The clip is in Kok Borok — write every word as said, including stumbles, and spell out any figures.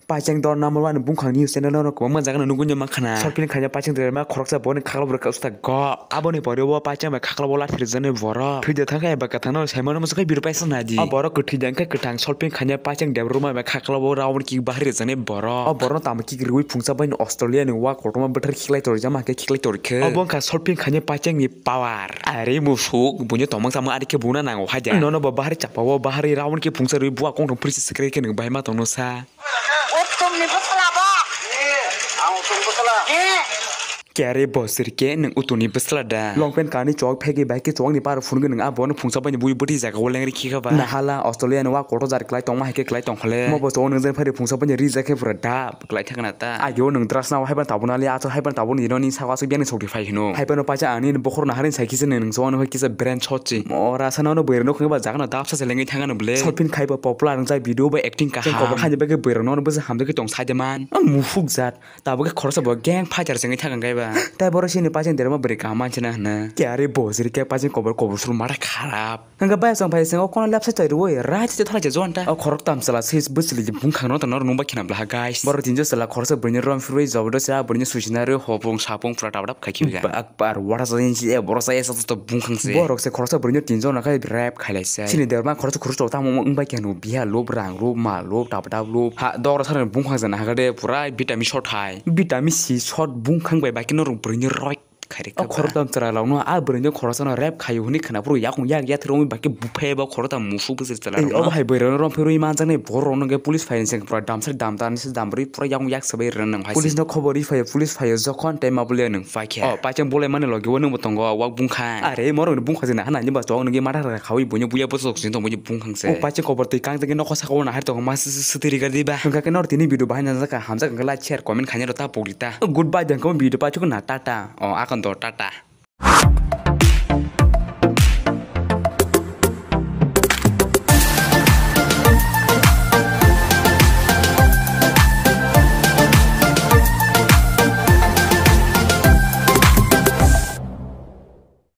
Paicheng dor number one bungkhang news channel no kwbangma jaga no nugwi mankha na. Short film khaina paicheng derma khoroksa boni khaklo bwrwk usta go. Aboni pore o paicheng bai khaklo bo lathi rijani borok. Thwida thangkha eba kathang no saimano musukai biru paisa nadi. O borok kwthwi dangkha kwthang short film khaina paicheng debruma bai khaklo bo round kick bahri rijani borok. O borok no tamo kick riwi phungsa bai Australia ni wa kotorma bwthar khiklai tor jama khe khiklai tor khe. Obo wngkha short film khaina paicheng ni power. Are musuk bunyo tomang samung ari khe buna nango haja. Nono bo bahri chapa o bahri round khe phungsa riwi bua kongthong prisi sekre khe nwng bai ma tongno sa. Uttumni bwsla ba? Ang uttumni bwsla. Kere bosir ke nwng utuni bwsla da. Long pant kani chok phegi bai ke chok ni par phunugwi nwng abo no phungsa bai ni bui bwtwi jaga o lengri khikha ba. Nahala Australia ni wa kotor jar klai tongma hai khe klai tongkhole. Mo bo chok nwng jen phari phungsa bai ni ri jakhe pura da klai thangna ta. Agio nwng drasna o haiban tabuna le acho haiban tabuni no ni sawa asuk biani sokti phai hino. Haiban no pacha ani bokhor naharin sai kisa nwng chok nwng kisa brand chotchi. Mo rasa no bwrwi no khungba jaga no dapsa se lengwi thangano ble. Short film khai bo popular wngjak video bai acting kaham. Kobor khaini bagwi bwrwi no bwsa hamjagwi tong sai de man. Musuk jat. Tabuk khe khoroksa bo gang fighter se wngwi thang khe ba. Tai borok sini paicheng derma bwrwi kaham manchina hwnwi. Kiyari bojri khe paicheng kobor kobor sul mara kharap. Hwnkhe bai chwng phai swngo kono left side rwui right side thalai se jonta. O khorok tam chwla sis bwsli bungkhang no tongno nung bai khina blaha guys. Borok tinjo chwla khoroksa bwrwini rom phirwi jobodose a bwrwini suisinai rwi hopung sapung pura tap tap khai khibya. Bak par wara sa yin si e borok sa esa to bungkhang se. Borok se khoroksa bwrwini tinjo no khai rap khailai se. Sini derma khoroksa khoroksa tamo wng bai kheno biha lob rang lob ma lob tap tap lob. Ha dok rok sa bungkhang se nahagade pura vitamin shot hai. Vitamin C shot bungkhang bai bai kheno rok bwrwini roi. Khairi o khorokdam chwrairokno a bwrwino khoroksa no rep khaio hwnwi khwnaphuru yakung yak yathwrwngwi bai khe buphai bo khorokdam musuk bwswk chwla. Ei obo hai bwrwino romphirwi manjaknai borok rokno khe police phaini sengkhe pura damsari damtarni se damrwi pura yakung yak swbai rwna nang hai. Police no khobor rwi phaio, police phaio jokhon tei ma bulia nwng paikha. O paicheng bolai mani logi o nwngbo tongo wak bungkha. Are morokni bungkha jina hana ni ba chok nwngwi mata rwkha khawi buino buya bwswk sini tongwi bungkhang se. O paicheng kobor twi kang tei nokho saka o nahar tongo ma swtwi rigar diba. Hwnkha khe nor tini video bahai nangjak kha hamjak hwnkhe like share comment khainai rw ta pokri ta. Goodbye de hwnkhe o video paithak na tata. O akon do tata.